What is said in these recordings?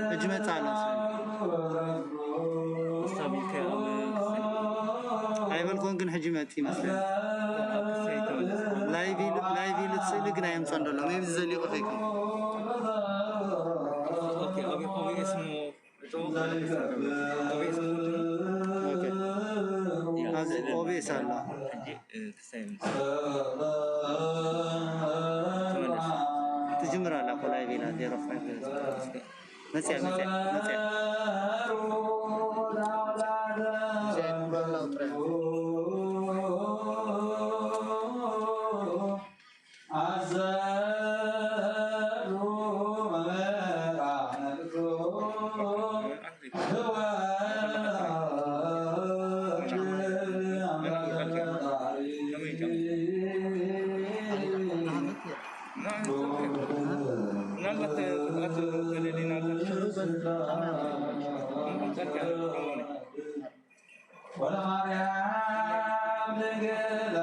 ሕጂ መጽእ ኣሎ። ኣይበልኩን ግን ሕጂ መጽእ ይመስለኒ። ላይቭ ኢሉ፣ ላይቭ ኢሉ እቲ ስእሊ ግን ኣየምጽኦን ዘሎ። ሜቢ ዘሊቑ ከይከውን። ኦኬ፣ ኦቢ-፣ ኦቢኤስ ሞ-፣ ኦቢኤስ ሞ-፣ ኦኬ። ኣብዚ ኦቢኤስ ኣሎ። ሕጂ፣ እ፣ ክሳይ ምስ-፣ ተመለስ። ትጅምር ኣላ እኮ ላይቭ ኢላ፣ ዜሮ ፋይቭ። መጽያ፣ መጽያ፣ መጽያ። ምናልባት ፍጥረት ተደሊና ወለማርያም ድንግል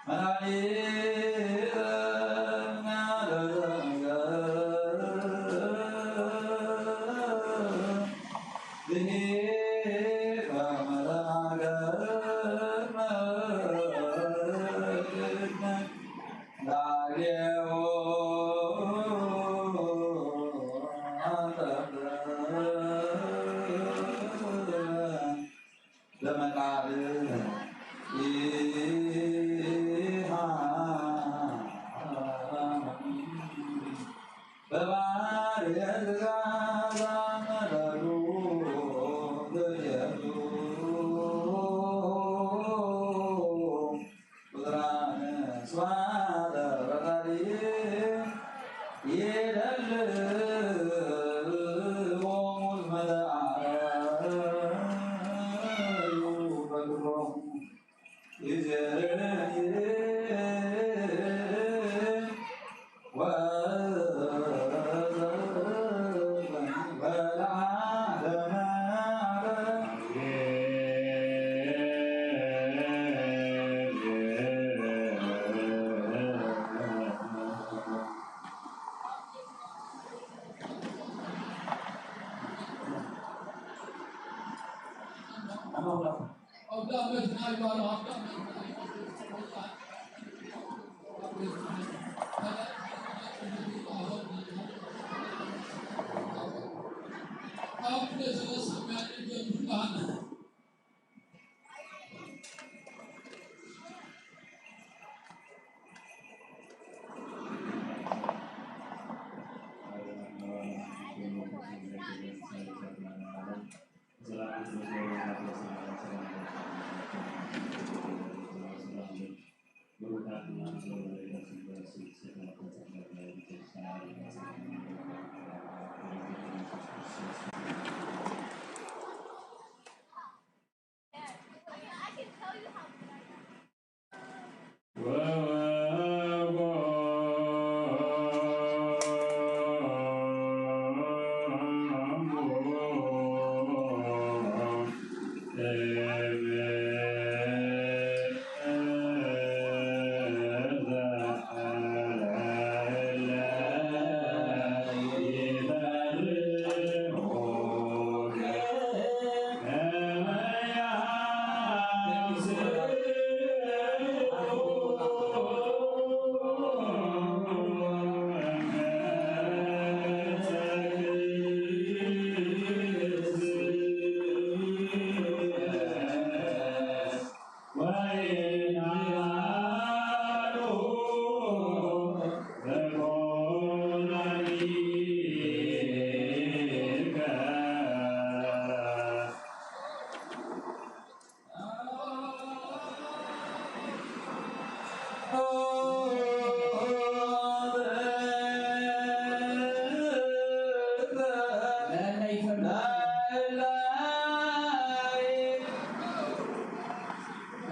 ማርያም ለመቃብር ይሃ በባርየት ጋዛ መረሩ ብየቱ ቁጥራን ስባተ በቃሪ ይደልዎሙ መተዓረዩ በግሮም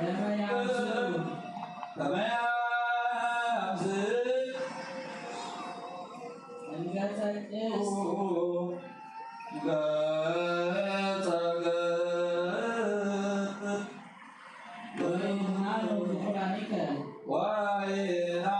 ከመይ ኣምስሉ? ከመይ ኣምስል? እንገጸቅስ። ገጸ ገጽ። ወይንሃሉ ፍቁራኒከ። ወይንሃሉ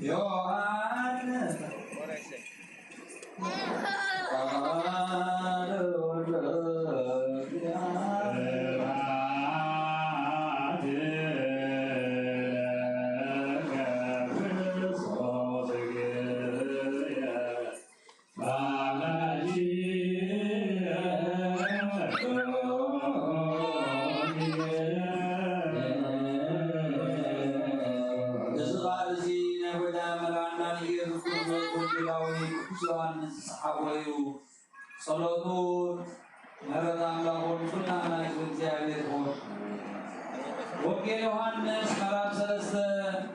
ዮሐንስ እዚ ቃል እዚ ናይ ጎይታ መድሓኒና ኢየሱስ ክርስቶስ ወንጌላዊ ቅዱስ ዮሃንስ ዝጸሓፎ እዩ። ጸሎቱ ምሕረት ኣምላኽ ወንጹና ናይ እግዚኣብሔር ይኹን። ወንጌል ዮሃንስ ምዕራፍ ሰለስተ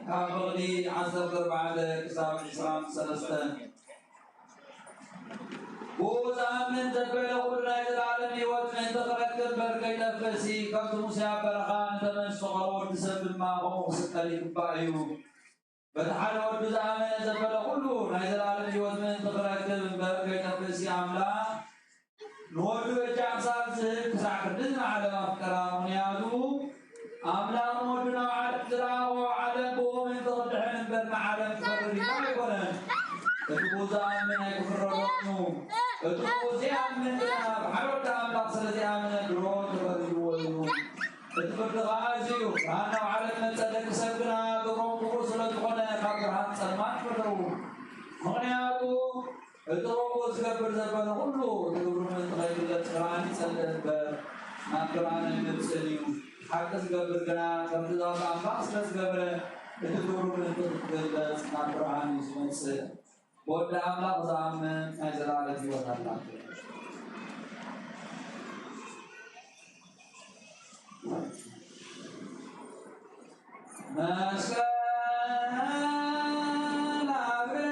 ካብ ፍቕዲ ዓሰርተ ኣርባዕተ ክሳብ ዕስራን ሰለስተን። ብኡ ዝኣምን ዘበለ ኩሉ ናይ ዘላለም ህይወት ምእንቲ ክረክብ እምበር ከይጠፍእሲ፣ ከምቲ ሙሴ ኣብ በረኻ ንተመን ዝሰቐሎ ወዲ ሰብ ድማ ከምኡ ክስቀል ይግባእ እዩ። በቲ ሓደ ወዱ ዝኣመነ ዘበለ ኩሉ ናይ ዘላለም ህይወት ምእንቲ ክረክብ እምበር ከይጠፍእሲ፣ ኣምላኽ ንወዱ በጃ ክሳብ ዝህብ ክሳዕ ክንድዚ ንዓለም ኣፍቀራ። ምኽንያቱ ኣምላኽ ንወዱ ናብ ዓለም ዝለኣኾ፣ ዓለም ብኡ ምእንቲ ክትድሕን እምበር ንዓለም ክፈርድ ኢሉ ኣይኮነን። እቲ ብኡ ዝኣምን ኣይክፍረዶን እዩ። እቲ ብኡ ዘይኣምን ግና ብሓደ ወዲ ኣምላኽ ስለ ዘይኣመነ ድሮ ተፈሪድዎ እዩ። እቲ ፍርዲ ኸኣ እዚ እዩ፣ ብርሃን ናብ ዓለም መጸ፣ ደቂ ሰብ ግና ግብሮም ክፉእ ስለ ዝኾነ ካብ ብርሃን ጸልማት ፈተዉ። ምኽንያቱ እቲ ክፉእ ዝገብር ዘበለ ኩሉ እቲ ግብሩ ምእንቲ ኸይግለጽ ብርሃን ይጸልእ እምበር ናብ ብርሃን ኣይመጽእን እዩ። ሓቂ ዝገብር ግና ከም ትእዛዝ ኣምላኽ ስለ ዝገብረ እቲ ግብሩ ምእንቲ ክትግለጽ ናብ ብርሃን እዩ ዝመጽእ። ብወዲ ኣምላኽ ዝኣምን ናይ ዘላለም ህይወት ኣላቶ። መስቀል ኣብርሃ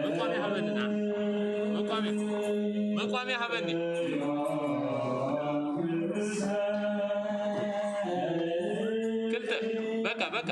መቋሚያ ሃበኒ፣ መቋሚያ፣ መቋሚያ ሃበኒ። ክልተ፣ በቃ፣ በቃ።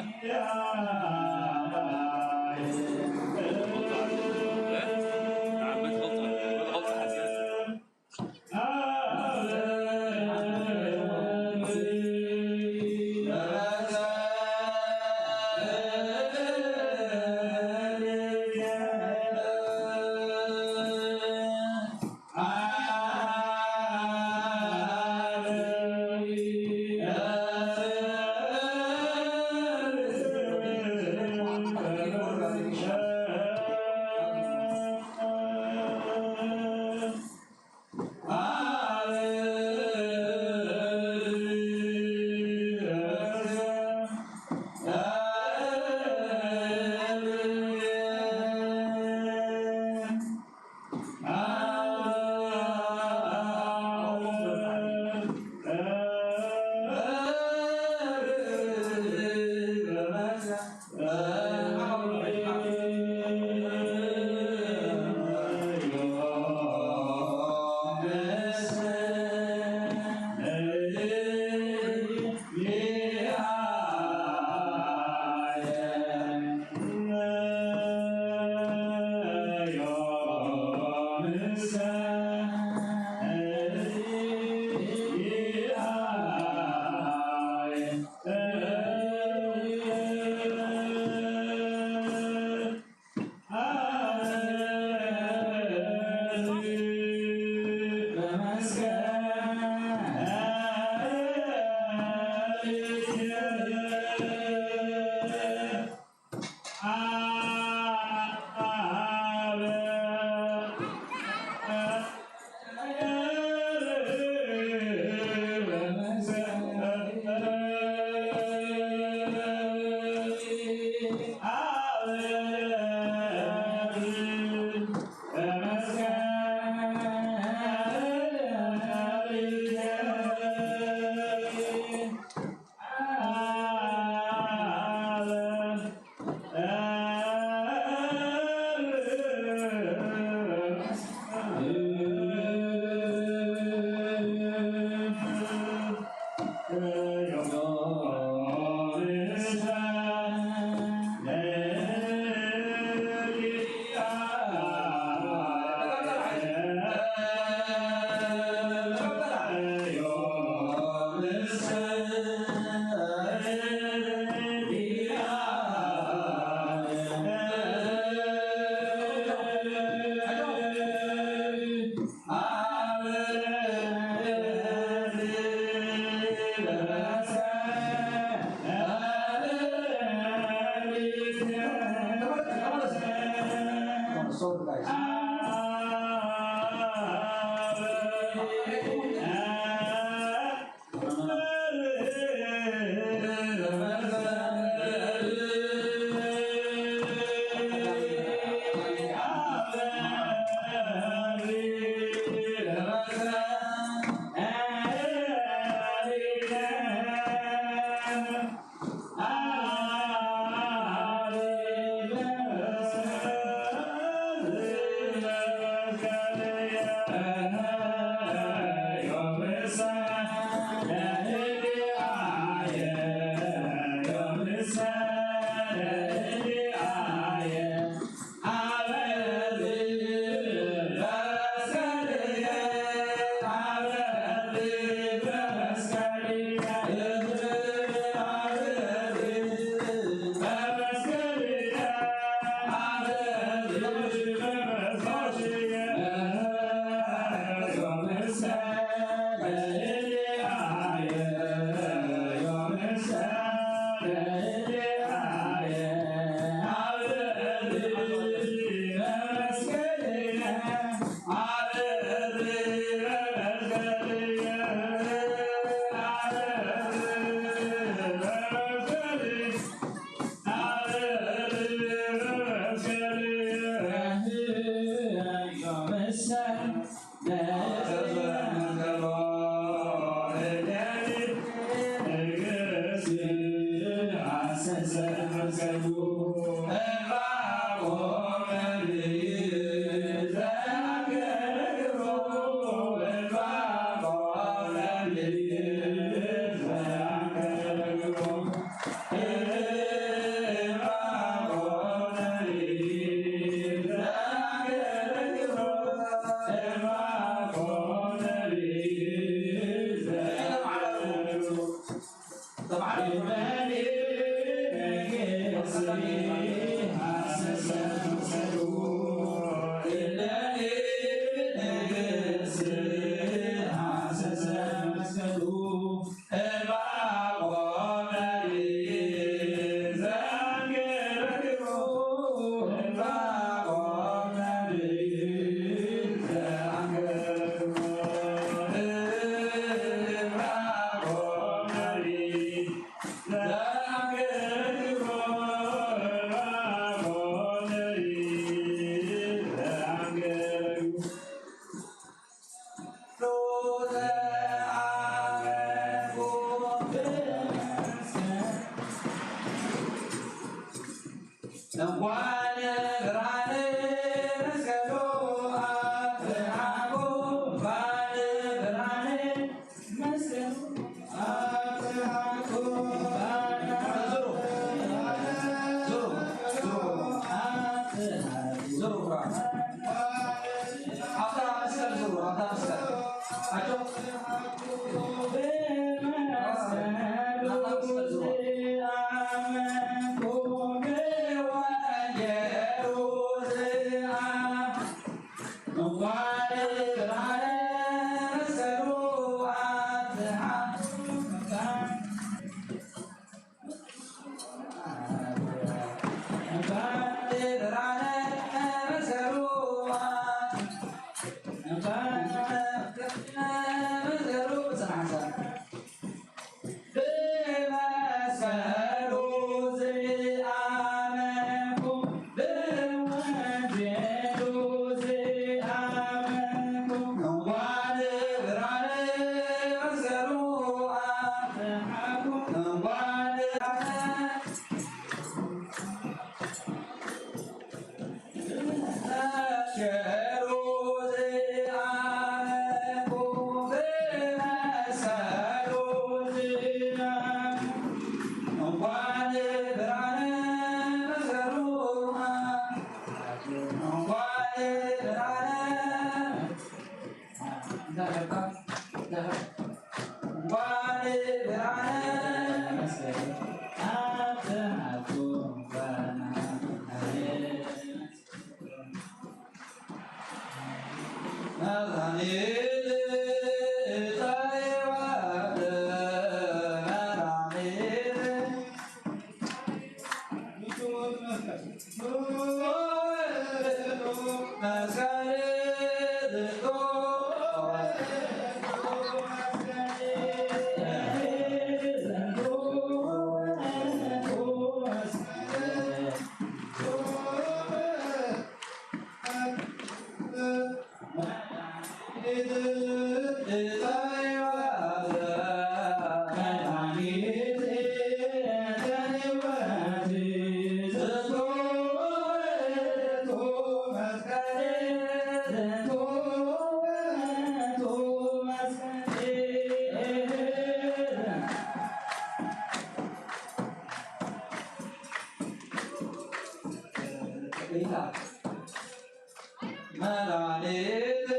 መድኃኒት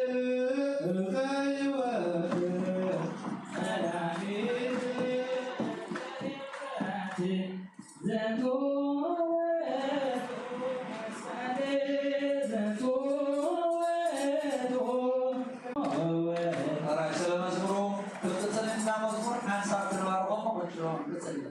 ሕይወት መድኃኒት ሕይወት ዘንቱ ውእቱ መስቀል ዘንቱ ውእቱ። ሕራይ ስለ መዝሙሩ ክንቅጽል ኢና። መዝሙር ሓንሳብ ክንባርኾም ክንቅጽል ኢና።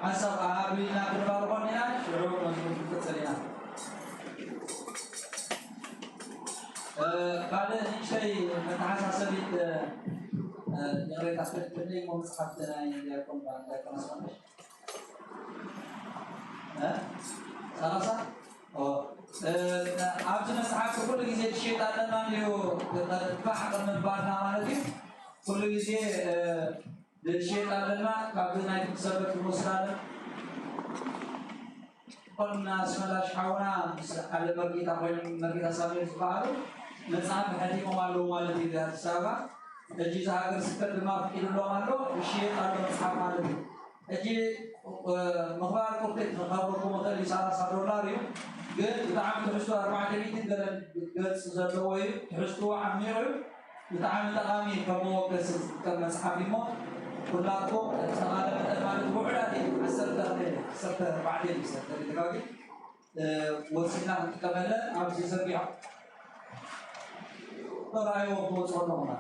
ሓንሳብ ኣዕብልና ክንባርኾም ኢና። ሽዑ መዝሙር ክንቅጽል ኢና። እ፣ ካልእ ንእሽተይ መተሓሳሰቢት፣ እ፣ እ፣ ይቕሬታ፣ ክንደይ እሞ መጽሓፍቲ ናይ ዲያቆን ባ-፣ ዲያቆን ኣስማማሽ? እ? ሰላሳ? ኦ፣ እ፣ ኣብዚ መጽሓፍ ኩሉ ግዜ ትሽየጥ ኣለና እንድዩ፣ ባዕ ምባልና ማለት እዩ። ኩሉ ግዜ፣ እ፣ ትሽየጥ ኣለና፣ ካብዚ ናይ ሰበት ንወስድ ኣለና። ኮና ኣስመላሽ ሓውና ምስ ሓደ መርጌታ ኮይኖም፣ መርጌታ ሳሙኤል ዝበሃሉ መጽሓፍ ሕቲሞም ኣለዉ ማለት እዩ። ኣዲስ ኣበባ ሕጂ እዚ ሃገር ስብከት ድማ ፈቂድሎም ኣሎ፣ ይሽየጥ ኣሎ መጽሓፍ ማለት እዩ። ሕጂ፣ እ፣ ምኽባር ቁርጢ ክኸብረኩም ይኽእል እዩ፣ ሰላሳ ዶላር እዩ። ግን ብጣዕሚ ትሕዝቶ ኣርባዕተ ሚእትን ገለን ገጽ ዘለዎ እዩ። ትሕዝትኡ ዓሚቕ እዩ። ብጣዕሚ ጠቓሚ እዩ። ከም መወከሲ ዝጥቀም መጽሓፍ እዩ እሞ፣ ኩላትኩም ዝተኻለ መጠን ማለት ውሑዳት እዩ፣ ዓሰርተ፣ ዓሰርተ ኣርባዕተ እዩ፣ ዓሰርተ ተጋጊ፣ እ፣ ወሲድና ክንጥቀመለን ኣብዚ ዘርጊሖም ተራእይዎ ክመጽኦ ኣለኹም።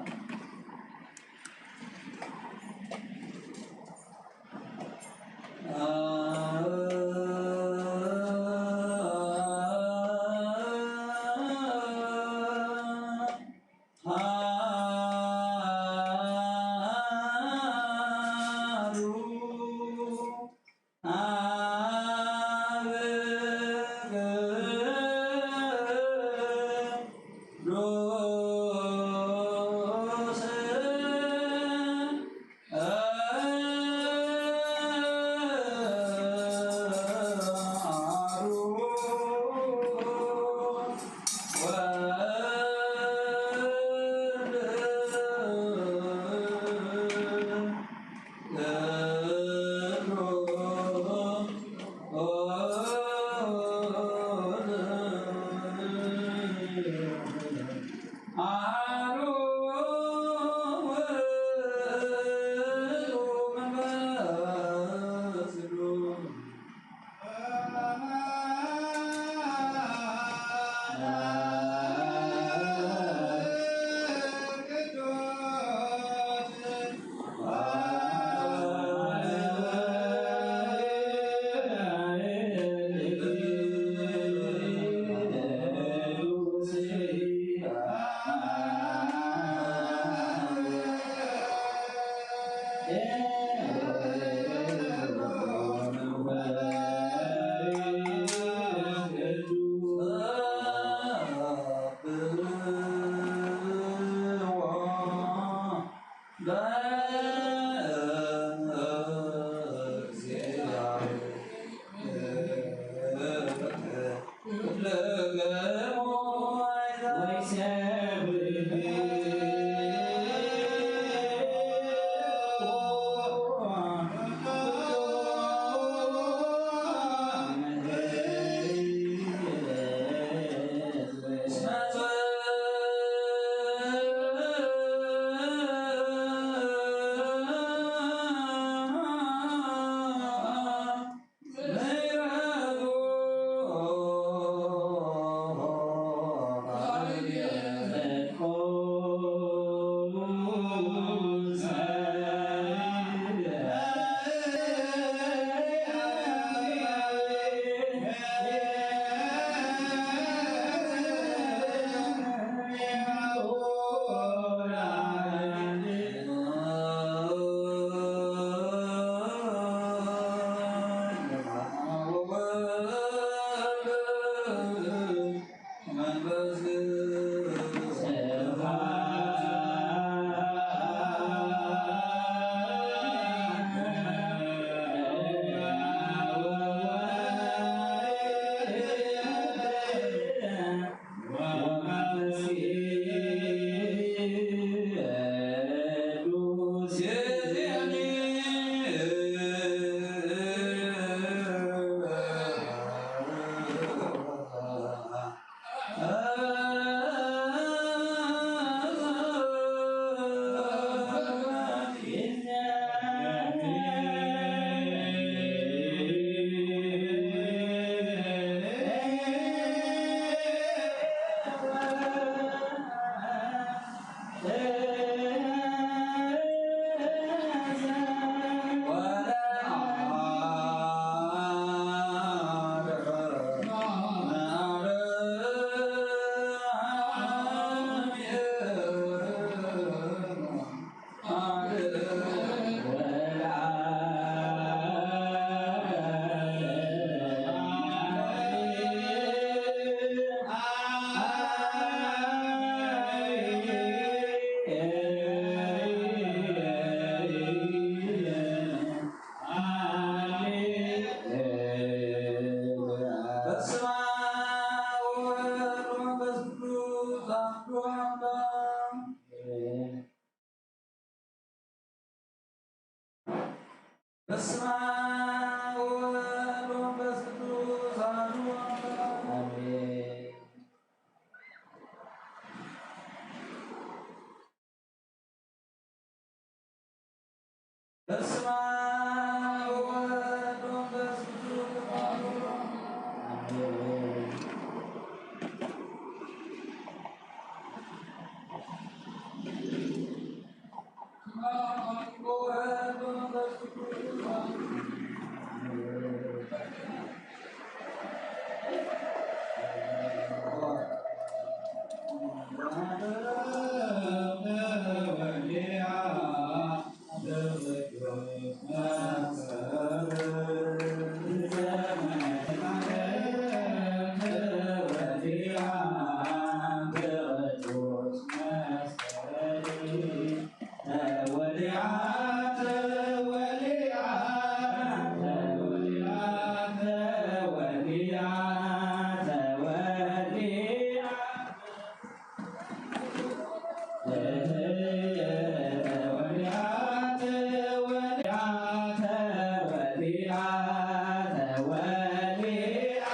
ወሊኣ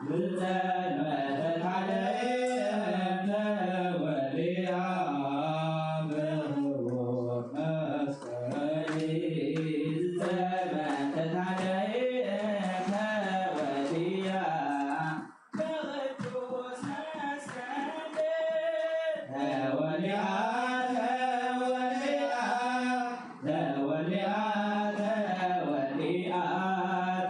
ዝተመተት ዓለም ተወሊኣ ብኽቡር መስቀል ዝተመተት ዓለም ተወሊኣ ብቕዱስ መስቀል ተወሊኣ ተወሊኣ ተወሊኣ ተወሊኣ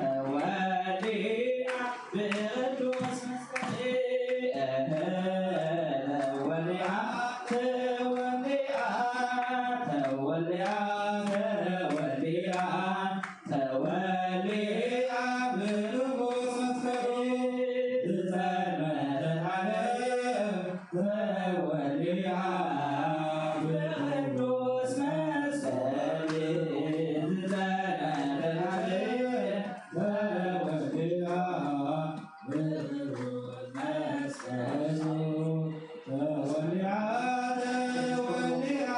ተወሊኣ ብቅዱስ መስቀል ተወሊዓ ተወሊዓ ተወሊዓ ተወሊዓ ተወሊዓ ብንጉስ መስቀል ዝጸመተት ዓለም ተወሊዓ ብቅዱስ መስቀል ዝተመተት ዓለም ተወሊዓ ብቅዱስ መስቀል ተወሊዓ ተወሊዓ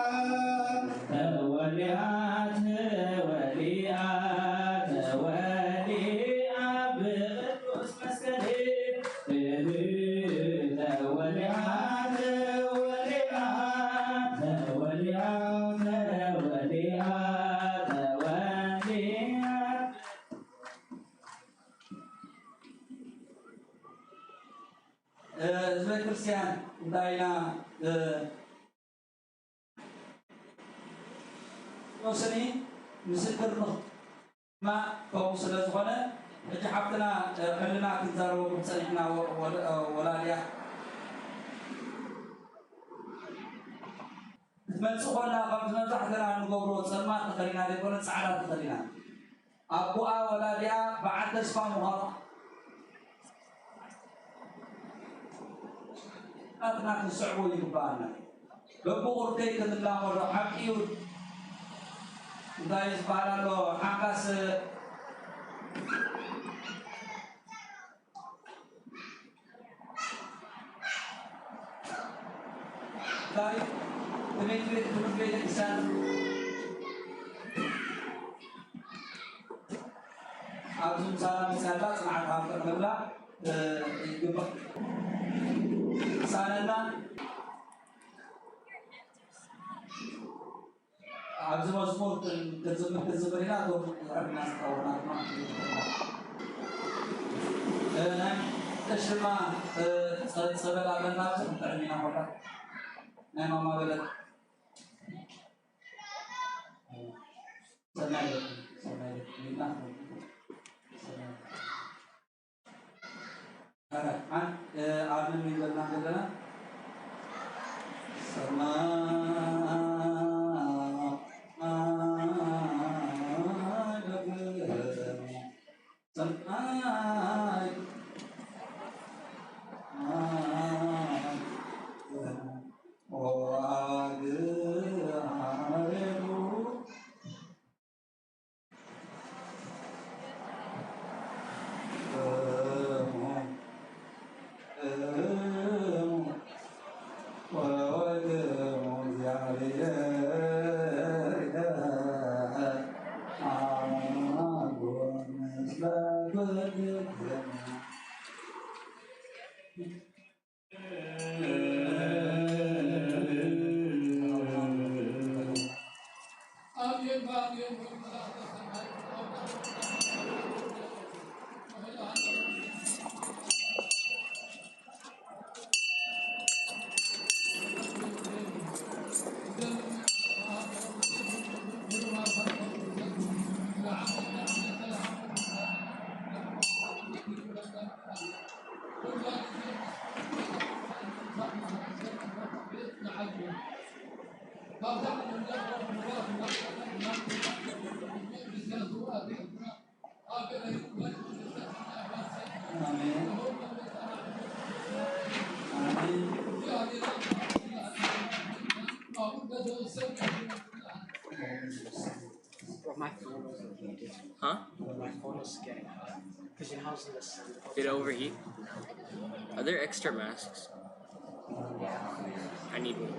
ተወሊዓ ተወሊዓ ተወሊዓ ብቅዱስ መስቀል ተወሊዓ ተወሊዓ ተወሊዓ ተወሊዓ ተወሊዓ። ህዝበ ክርስቲያን እንታይ ኢና ስኒ ምስክር ንኽማ ከምኡ ስለ ዝኾነ ሕጂ ሓፍትና ሕልና ክንዛረበኩም ጸኒሕና። ወላድያ ክትመጽእ ኮላ ከምቲ መብዛሕትና እንገብሮ ጸልማት ተኸዲና ዘይኮነ ጻዕዳ ተኸዲና ኣቦኣ ወላዲኣ በዓል ተስፋ ምዃኑ ናትና ክንስዕቦ ይግባኣና። በብቑርደይ ክንላመዶ ሓቂ እዩ። እንታይ ዝበሃል ኣሎ ሓንካስ ታሪክ ትምህርት ቤት ትምህርት ቤተ ክርስቲያን ኣብዚ ምሳና ምስ ያላ ጽንዓት ሃብተ ክብላ ይግባእ። ሳነና ኣብዚ መዝሙር ክንዝምር ክንዝምር ኢና። እቶም ዝዕርና ዝጠወና ድማ ናይ ቀሽማ ጸበል ኣለና። ኣብዚ ክንጥዕም ኢና። ኮታ ናይ ማማ በለት ሰናይ ሰናይ ሰናይ ኣነ ንገርና ዘለና ሰማይ ሰማይ Huh? Did it overheat? Are there extra masks? I need one.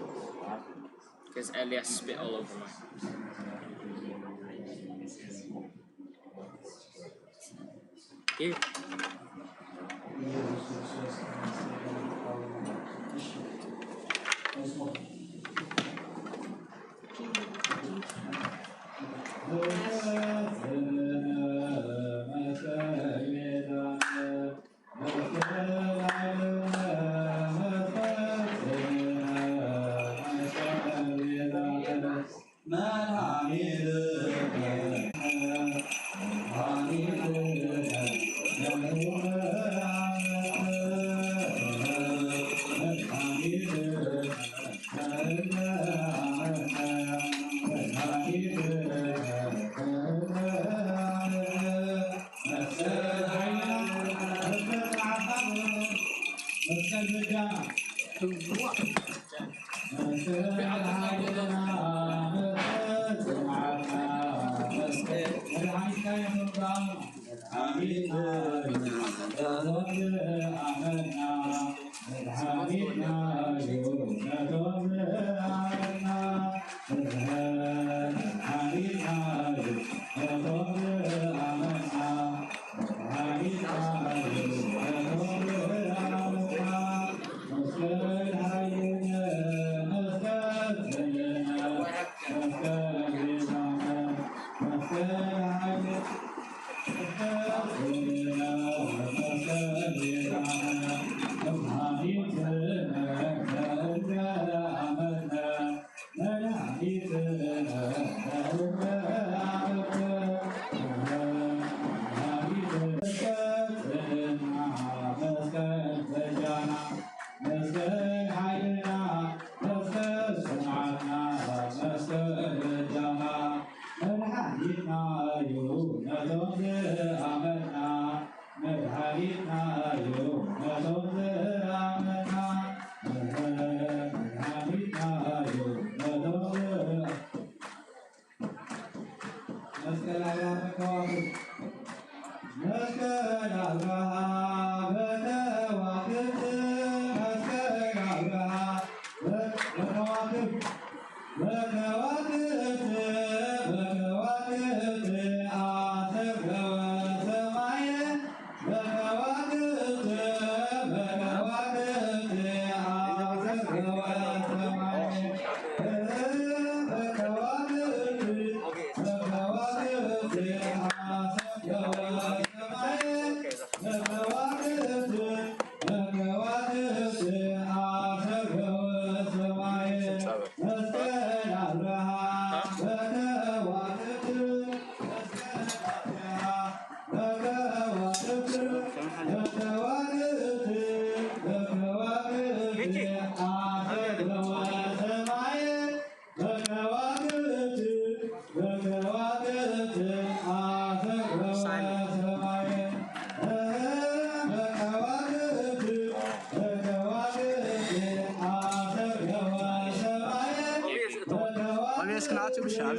Because Elias spit all over mine. ኦኬ። መስቀል ሓይልና፣ መስቀል ጽንዓትና፣ መስቀል በጃና፣ መድሓኒትና እዩ ነቶም ዝኣመንና። መድሓኒትና እዩ ነቶም ዝኣመንና። መድሓኒትና እዩ ነቶም ዝኣ-፣ መስቀል ኣብርሃ በከዋክብት፣ መስቀል ኣብርሃ በከዋክብት፣ መስቀል ኣብርሃ በከዋክብት፣ በከዋክብት፣ በከዋክብት ኣሰገወ ሰማየ። በከዋክብት፣ በከዋክብት ኣሰገወ ሰማየ። በከዋክብት፣ በከዋክብት ኣሰገወ ሰማየ። በከዋክብት፣ በከዋክብት ኣሰገወ ሰማየ። መስቀል ኣብርሃ በከዋክብት፣ መስቀል ኣብርሃ Obvious ክናቱ ብሻል።